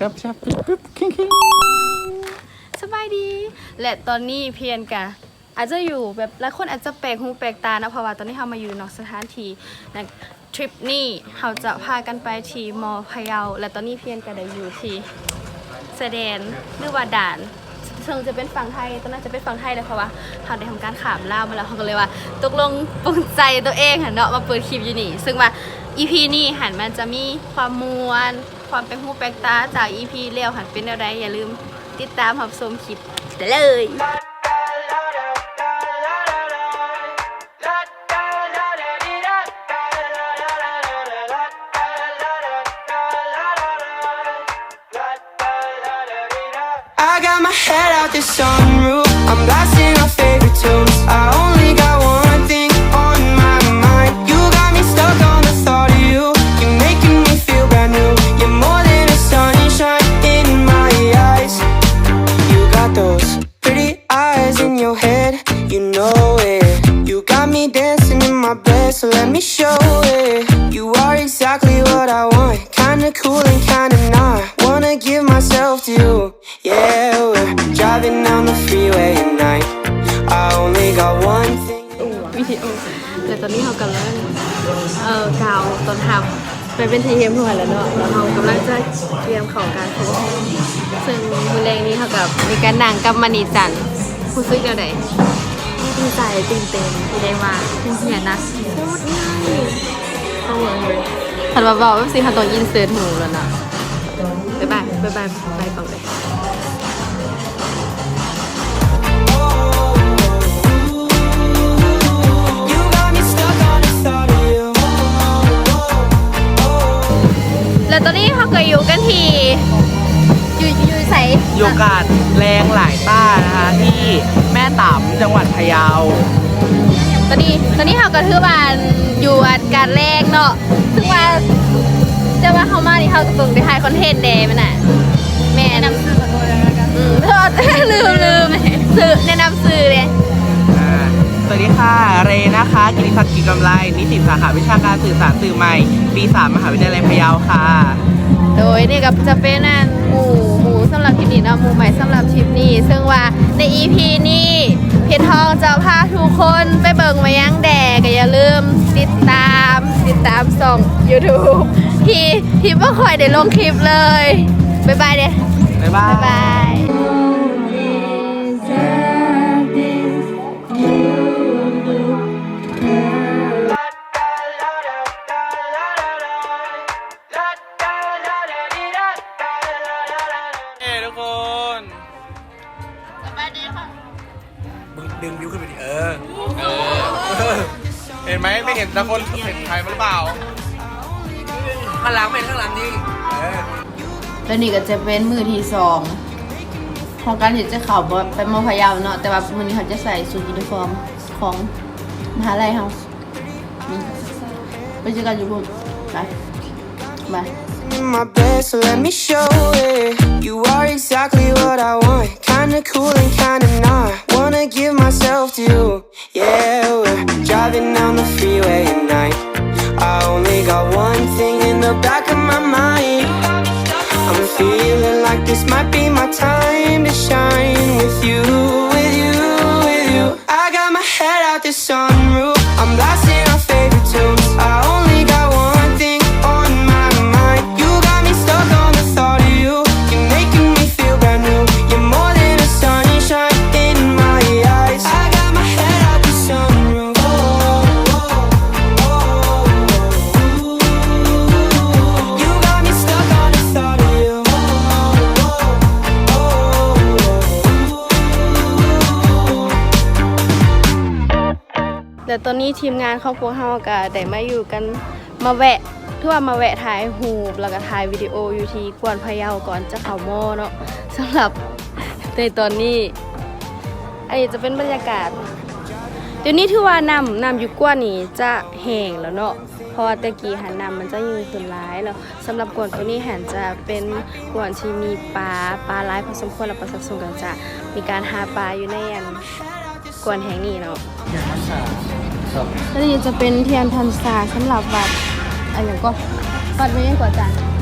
ກັບແຊບປຶບໆຄິງໆ ສະບາຍດີ ແລະ ຕອນນີ້ພຽນກະອາດຈະຢູ່ແບບ ຫຼາຍຄົນອາດຈະແປກຫູແປກຕາເນາະ ເພາະວ່າຕອນນີ້ເຮົາມາຢູ່ນອກສະຖານທີ່ ໃນທຣິບນີ້ເຮົາຈະພາກັນໄປທີ່ມໍພະເຍົາ ແລະ ຕອນນີ້ພຽນກະໄດ້ຢູ່ທີ່ຊາຍແດນ ຫຼືວ່າດ່ານ ເຊິ່ງຈະເປັນຝັ່ງໄທ ຕອນນັ້ນຈະເປັນຝັ່ງໄທແຫຼະ ເພາະວ່າເຮົາໄດ້ທຳການຂ້າມລາວມາແລ້ວ ເຮົາກະເລີຍວ່າຕົກລົງປົງໃຈໂຕເອງຫັ້ນເນາະ ມາເປີດຄລິບຢູ່ນີ້ ເຊິ່ງວ່າອີພີນີ້ຫັ້ນ ມັນຈະມີຄວາມມ່ວນ ຄວາມແປກຫູແປກຕາຈາກອີພີແລ້ວຫັ້ນເປັນແນວໃດ ຢ່າລືມຕິດຕາມຮັບຊົມຄລິບໄດ້ເລີຍ. I got my head out the sunroof. I'm blasting our favorite tunes. I only got one thing on my mind. You got me stuck on the thought of you. You're making me feel brand new. You're more than a sunshine in my eyes. You got those pretty eyes in your head. You know it. You got me dancing in my bed, so let me show it. You are exactly what I want. Kinda cool and kinda not. Wanna give myself to you. Yeah, we're driving down the freeway at night. I only got one thing. ວິດີໂອ ແລະ ຕອນນີ້ເຮົາກຳລັງ ເອີ ກ່າວຕ້ອນຮັບໄປເປັນທີ່ຮຽບຮ້ອຍແລ້ວເນາະ ແລ້ວເຮົາກຳລັງຈະກຽມເຂົ້າການໂຮງຮຽນ ເຊິ່ງມື້ແລງນີ້ເຮົາກະມີການນັ່ງກັບມະນີຈັນ ຮູ້ສຶກແນວໃດ? ດີໃຈ ຕື່ນເຕັ້ນ ທີ່ໄດ້ມາໂຮງຮຽນນະ ໂຄດໃຫຍ່ ເຮົາເບິ່ງເລີຍ ຄັນວ່າເວົ້າແບບຊີ້ ເຮົາຕ້ອງອິນເສີດຫູແລ້ວເນາະ ບາຍບາຍ ບາຍບາຍ ບາຍກ່ອນເລີຍ. You got me stuck on the thought of you. ແລະ ຕອນນີ້ເຮົາກະຢູ່ກັນທີ່ ຢູ່ ຢູ່ໃສ? ຢູ່ກາດແລງຫຼາຍຕ້ານະຄະ ທີ່ແມ່ຕຳ ຈັງຫວັດພະເຍົາ. ຕອນນີ້ ຕອນນີ້ເຮົາກະຖືວ່າຢູ່ອັນກາດແລງເນາະ ຖືວ່າ ແຕ່ວ່າເຮົາມານີ້ເຮົາກະຕ້ອງໄດ້ຖ່າຍຄອນເທັນແດ່ແມ່ນນະ. ແມ່ນ ແນະນຳຊື່ກ່ອນເລີຍແລ້ວກັນ ອືມ ລືມ ລືມ ຊື່ ແນະນຳຊື່ເດ້. ອ່າ ສະຫວັດດີຄ່ະ ເຣນະຄະ ກິດຕິສັກ ກິດກຳໄລ ນິສິດສາຂາວິຊາການສື່ສານສື່ໃໝ່ ປີສາມ ມະຫາວິທະຍາໄລພະເຍົາຄ່ະ. ໂດຍ ນີ້ກະຈະເປັນອັນໝູ່ ໝູ່ສຳລັບທຣິບນີ້ເນາະ ໝູ່ໃໝ່ສຳລັບທຣິບນີ້ ເຊິ່ງວ່າໃນອີພີນີ້ ພິນທອງຈະພາທຸກຄົນໄປເບິ່ງມາຫຍັງແດ່ ກະຢ່າລືມຕິດຕາມ ຕິດຕາມຊ່ອງຢູທູບ ທີ່ ທີ່ບໍ່ຄ່ອຍໄດ້ລົງຄລິບເລີຍ. ບາຍບາຍເດ້ ບາຍບາຍ ບາຍບາຍ. ເອີ ທຸກຄົນ ສະບາຍດີຄ່ະ ມຶງດຶງວິວຂຶ້ນໄປດິ ເອີ ເອີ ເຫັນໄໝ? ໄມ່ເຫັນແຕ່ຄົນ ເຫັນໃຄມາຫຼືເປົ່າ? ຂ້າງຫຼັງ ໄມ່ເຫັນຂ້າງຫຼັງນີ້ ເອີ. ແລະ ນີ້ກະຈະເປັນມື້ທີສອງຂອງການທີ່ຈະເຂົ້າໄປມໍພະເຍົາເນາະ ແຕ່ວ່າມື້ນີ້ເຮົາຈະໃສ່ຊຸດຢູນິຟອມຂອງມະຫາໄລເຮົາ. ໄປເຈີກັນຢູ່ພຸ້ນ ບາຍ ບາຍ. In my bed, so let me show it. You are exactly what I want. Kinda cool and kinda not. Wanna give myself to you. Yeah, we're driving down the freeway at night. I only got one thing in the back of my mind. I'm feeling like this might be my time to shine with you, with you, with you. I got my head out the sunroof. I'm blasting our favorite tunes. I only got one thing on my mind. You got me stuck on the thought of you. You're making me feel brand new. You're more than a sunshine in my eyes. I got my head out the sunroof. Oh, oh, oh, oh, oh. You got me stuck on the thought of you. Oh, oh, oh, oh, oh. ແລະ ຕອນນີ້ທີມງານຂອງພວກເຮົາກະໄດ້ມາຢູ່ກັນ ມາແວະ ຖືວ່າມາແວະຖ່າຍຮູບ ແລ້ວກະຖ່າຍວິດີໂອຢູ່ທີ່ກວນພະເຍົາ ກ່ອນຈະເຂົ້າມໍເນາະ. ສຳລັບໃນຕອນນີ້ ອັນນີ້ຈະເປັນບັນຍາກາດ ດຽວນີ້ຖືວ່ານ້ຳ ນ້ຳຢູ່ກວນນີ້ຈະແຫ້ງແລ້ວເນາະ ເພາະວ່າແຕ່ກີ້ຫັ້ນນ້ຳມັນຈະຍິ່ງຂຶ້ນຫຼາຍ ແລ້ວສຳລັບກວນໂຕນີ້ຫັ້ນຈະເປັນກວນທີ່ມີປາ ປາຫຼາຍພໍສົມຄວນ ແລ້ວປະຊາຊົນກະຈະມີການຫາປາຢູ່ໃນອັນ ກວນແຫ່ງນີ້ເນາະ. ອັນນີ້ຈະເປັນທຽນພັນສາສຳລັບວັດ ອັນຫຍັງກໍ ວັດແມ່ນຫຍັງກໍອາຈານ?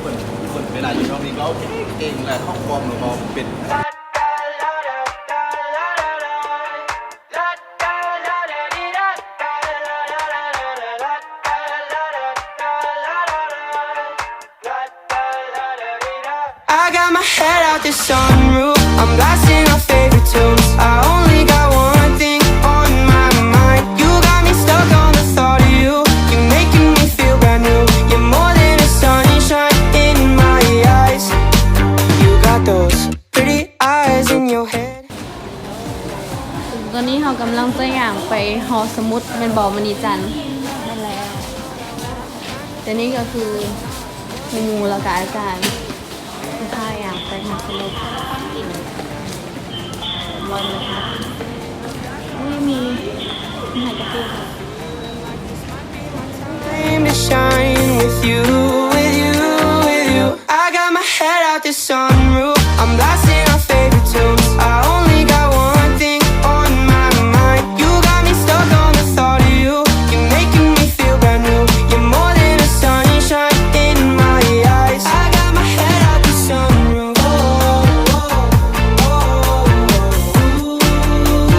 ເພິ່ນ ເພິ່ນເວລາຢູ່ນອກນີ້ກໍເກັ່ງໆ ແລະ ເຂົ້າຄວາມລະບອກເປັນ. I got my head out the sunroof, I'm blasting our favorite tunes. I only got one thing on my mind. You got me stuck on the thought of you. You're making me feel brand new. You're more than a sunshine in my eyes. You got those pretty eyes in your head. ຕອນນີ້ເຮົາກຳລັງຈະຍ່າງໄປຫໍສະໝຸດແມ່ນບໍ່ ມະນີຈັນ? ແມ່ນແລ້ວ. ແຕ່ນີ້ກໍຄືໝູ່ ແລ້ວກໍອາຈານ ພາຍ່າງໄປຫາສະໝຸດ. ຮ້ອນນະຄະ. ອຸ້ຍ ມີ ມີຮ້ານກາເຟ. Time to shine with you, with you, with you. I got my head out the sunroof, I'm blasting our favorite tunes. I only got one thing on my mind. You got me stuck on the thought of you. You're making me feel brand new. You're more than a sunshine in my eyes. I got my head out the sunroof. Oh, oh, oh, oh,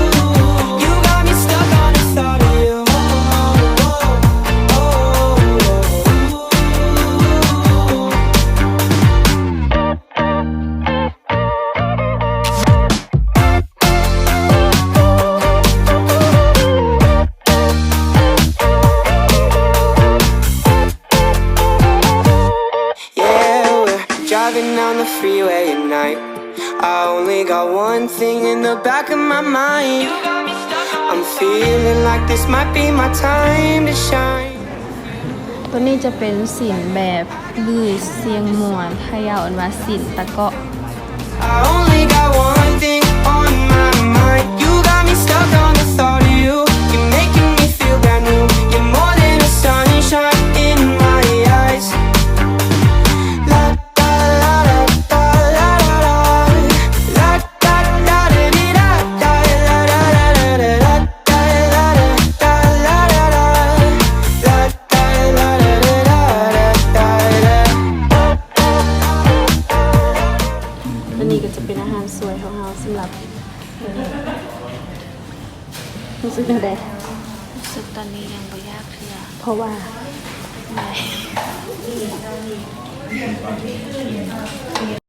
oh. You got me stuck on the thought of you. Oh, oh, oh, oh, oh. Yeah, we're driving down the freeway at night. I only got one thing in the back of my mind. I'm feeling like this might be my time to shine. ຕົວນີ້ຈະເປັນສີນແບບ ຫຼື ຊຽງມວນ ໄທເຮົາເອີ້ນວ່າສີນຕະເກາະ. I only got one thing on my mind. You got me stuck on the thought of you. You're making me feel brand new. You're more than a sunshine in my eyes. La, la, la, la, la, la, la, la. La, la, la, la, la, la, la, la, la, la. ອັນນີ້ກໍຈະເປັນອາຫານສວຍຂອງເຮົາສຳລັບມື້ນີ້. ຮູ້ສຶກແນວໃດ? ຮູ້ສຶກຕອນນີ້ຍັງບໍ່ຢາກເທື່ອ. ເພາະວ່າ? ເມື່ອຍ.